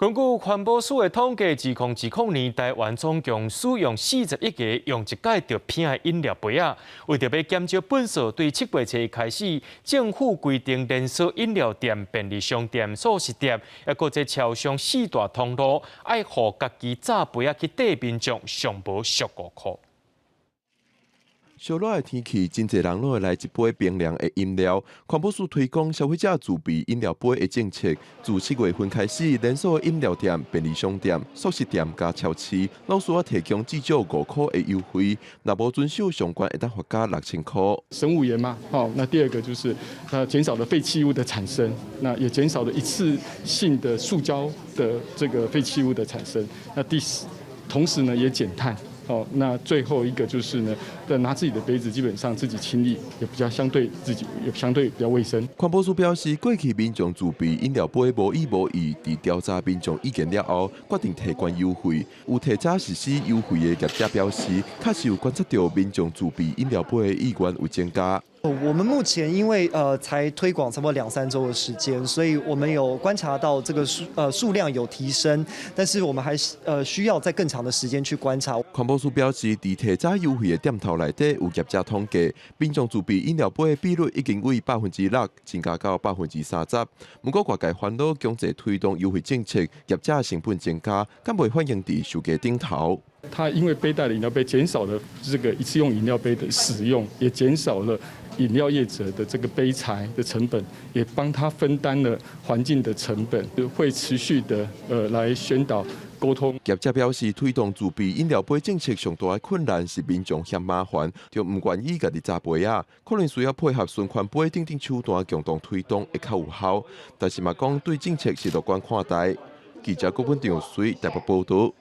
根據環保署的統計，2020年台灣總共使用40億個用一擺就撇的飲料杯仔。為著欲減少糞埽，對7月初開始，政府規定連鎖飲料店、便利商店、速食店，抑閣這超商四大通路，愛予家己紮杯仔去綴民眾，上無俗五箍。燒熱的天氣，真濟人攏會來一杯冰涼的飲料。環保署推廣消費者自備飲料杯的政策，自7月份開始，連鎖飲料店、便利商店、速食店佮超市，攏需要提供至少五箍的優惠。若無遵守相關，會當罰加6000箍。省5元嘛，好，那第二個就是它減少了廢棄物的產生，那也減少了一次性的塑膠的這個廢棄物的產生。那第四，同時呢也減碳。哦，那最後一個就是呢，拿自己的杯子，基本上自己清理，也比較相對自己也相對比較衛生。環保署表示，過去民眾自備飲料杯無意無義，佇調查民眾意見了後，決定提懸優惠。有提早實施優惠的業者表示，確實有觀察到民眾自備飲料杯的意願有增加。我們目前因為才推廣差不多兩三週的時間，所以我們有觀察到這個數量有提升，但是我們還是需要再更長的時間去觀察。環保署表示，佇提早優惠的店頭內底有業者統計，民眾自備飲料杯的比率已經為6%增加到30%。毋過外界煩惱強制推動優惠政策，業者成本增加，敢袂反映佇售價頂頭？它因為背帶的飲料杯減少了這個一次用飲料杯的使用，也減少了飲料業者的這個杯材的成本，也幫他分擔了環境的成本，會持續的來宣導溝通。業者表示，推動自備飲料杯政策上大的困難是民眾嫌麻煩，就毋願意家己紮杯仔，可能需要配合循環杯等等手段共同推動會較有效。但是嘛講對政策是樂觀看待。記者郭本長水台北報導。